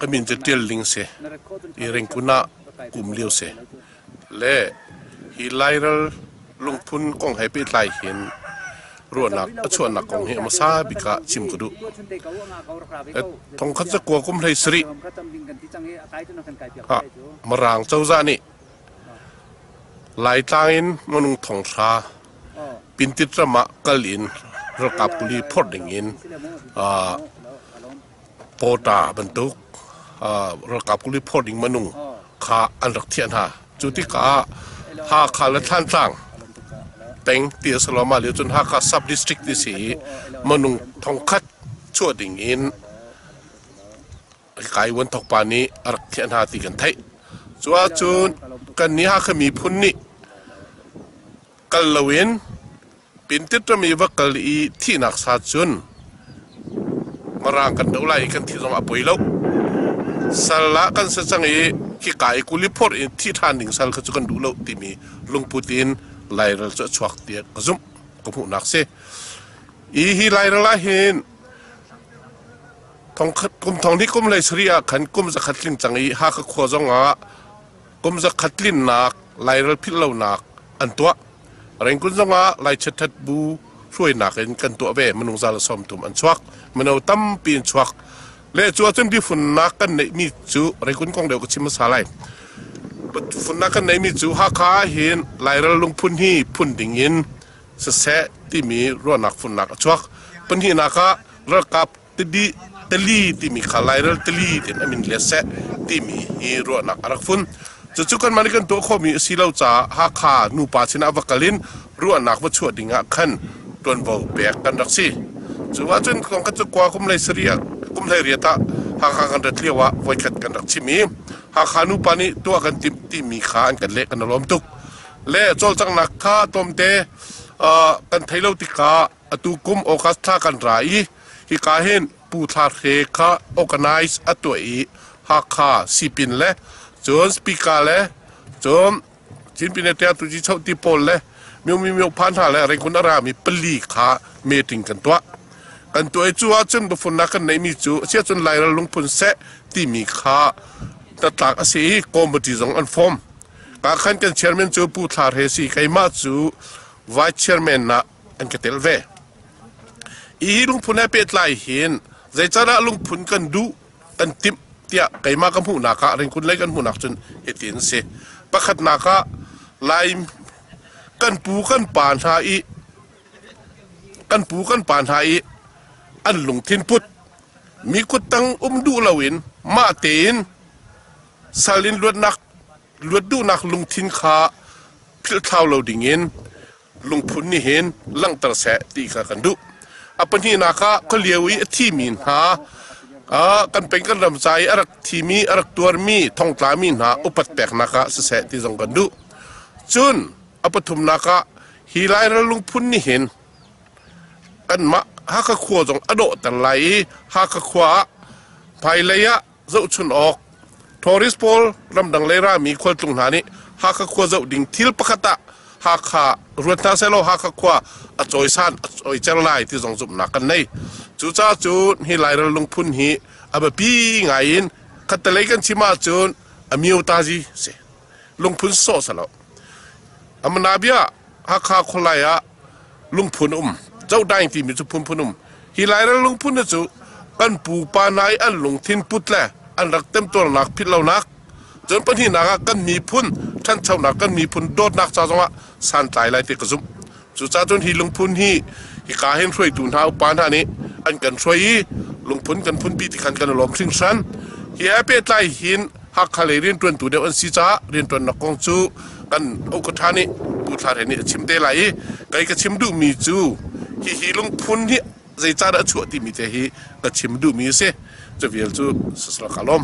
Ka min cu Ṭial Ling si. I Ringkun ah kum lio si. Le hi Lairal lungphun kong he pehtlai hin ruahnak a chuahnak kong hi a hmasa bik ah chim ka duh. Thongkhat zakua kum hlei sarih ah Mirang cozah nih Laitlang in minung thonghra Pintit ram ah kal in ralkap kuli phorh ding in pawta bantuk ralkap kuli phorh ding minung kha an rak thiah hna. Cu tikah Hakha le Thlantlang peng ti a si lo mah lio cun Hakha sub district ti si i minung thongkhat chuah ding in Kai Vuanthok pa nih a rak thiah hna ti kan theih. Cu ahcun kannih Hakha miphun nih kal loin Pintit ram i va kal i thihnak sa cun Mirang kan doh lai i kan thih zong a poi lo. Sal ah kan si cang i khika i kuli phorh in thih ṭhan ding sal kha cu kan duh lo timi lungput in Lairal cu a chuak tiah ka zumh, ka hmuhnak si. I hi Lairal ah hin kum thong hnih kum hlei sarih ah khan kum zakhat tling cang i Hakha khua zong ah kum zakhat tlinnak Lairal philh lonak an tuah. Rengkun zong ah Lai Chiatṭhat bu hruainak in kan tuah ve. Minung za le 30 an chuak. Mino tampi an chuak. Le cu ahcun biafunnak kan neihmi cu Rengkun kong deuh ka chim hmasa lai. Biafunnak kan neihmi cu Hakha ah hin Lairal lungphun hi phun ding in siseh timi ruahnak funnak a chuak. Pahnihnak ah ralkap tili tali timi kha Lairal tali tiin a min le seh timi hi ruahnak a rak fun. Cucu kanmah nih kan tuah khawhmi a si lo caah Hakha nupa sinah va kal in ruahnak va chuah ding ah khan ṭuanvo pek kan rak si. Cu ahcun kong khat cu kua kum hlei sarih ah kum hlei riat ah Hakha kan rat lio ah voikhat kan rak chim i Hakha nupa nih tuah kan timh timi kha an kan leh kan i lawm tuk. Le cawlcanghnak kha tlawmte kan thei lo tikah atu kum August thla kan ra i hika hin Pu Thla Hre kha organize a tuah i Hakha sipin le cun speaker le cun Chin Pyine Tuji Chohti pawl le Myo Mi Myo Phan hna le Rangoon a rami pali kha meeting kan tuah. Kan tuah i cu ahcun biafunnak kan neihmi cu asiahcun Lairal lungphun seh timi kha hnatlak a si i committee zong an form. Ka khan kan chairman cu Pu Thla Hre si keimah cu vice chairman ah an ka tel ve. Hi lungphun he pehtlai hin zeicadah lungphun kan duh kan timh tiah keimah ka hmuhnak ah Ringkun lei kan hmuhnak cun hitin a si. Pakhatnak ah Lai kan pu kan pa hna i kan pu kan pa hna i an lungthin put mi kuttang um duh loin mah tein sal in luatnak luat duhnak lungthin kha philhthlau lo dingin lungphun nih hin langhter seh ti kha kan duh. A pahnihnak ah khualio i a thimi hna kan peng kan ram ca i a rak thimi a rak tuarmi thongtlami hna upat peknak ah siseh ti zong kan duh. Cun a pathumnak ah hi Lairal lungphun nih hin kanmah Hakha khua zong a dawhter lai i Hakha khua ah hmailei ah zohchun awk tourist pawl ramdang lei rami khualtlung hna nih Hakha khua zoh ding thil pakhat ah Hakha ruat hna sehlaw Hakha khua a cawisan a cawicer lai ti zong zumhnak kan nei. Cucaah cun hi Lairal lungphun hi a biapi ngai in khattelei kan chim ahcun a miotazi si. Lungphun sawh salo. Amanabia Hakha khualai ah lungphun um codaing timi cu phunphun um hi Lairal lungphun cu kan pupa hna i an lungthin put le an rak temtuarnak philhlonak cun pahnihnak ah kan miphun ṭhanchonak kan miphun dawtnak ca zongah santlai lai ti ka zumh cucaah cun hi lungphun hi hika hin hruaitu hna upa hna nih an kan hruai i lungphun kan phunpi ti khan kan i lawm hringhran hi he pehtlai hin Hakha lei rianṭuantu deuh an si caah rianṭuannak kong cu kan ukaṭha nih Pu Thla Hre nih a chim te lai i kei ka chim duhmi cu hihi lungphun hi zeicahdah a chuah timi te hi ka chim duhmi a si. Cu vial cu sasal ka lawm.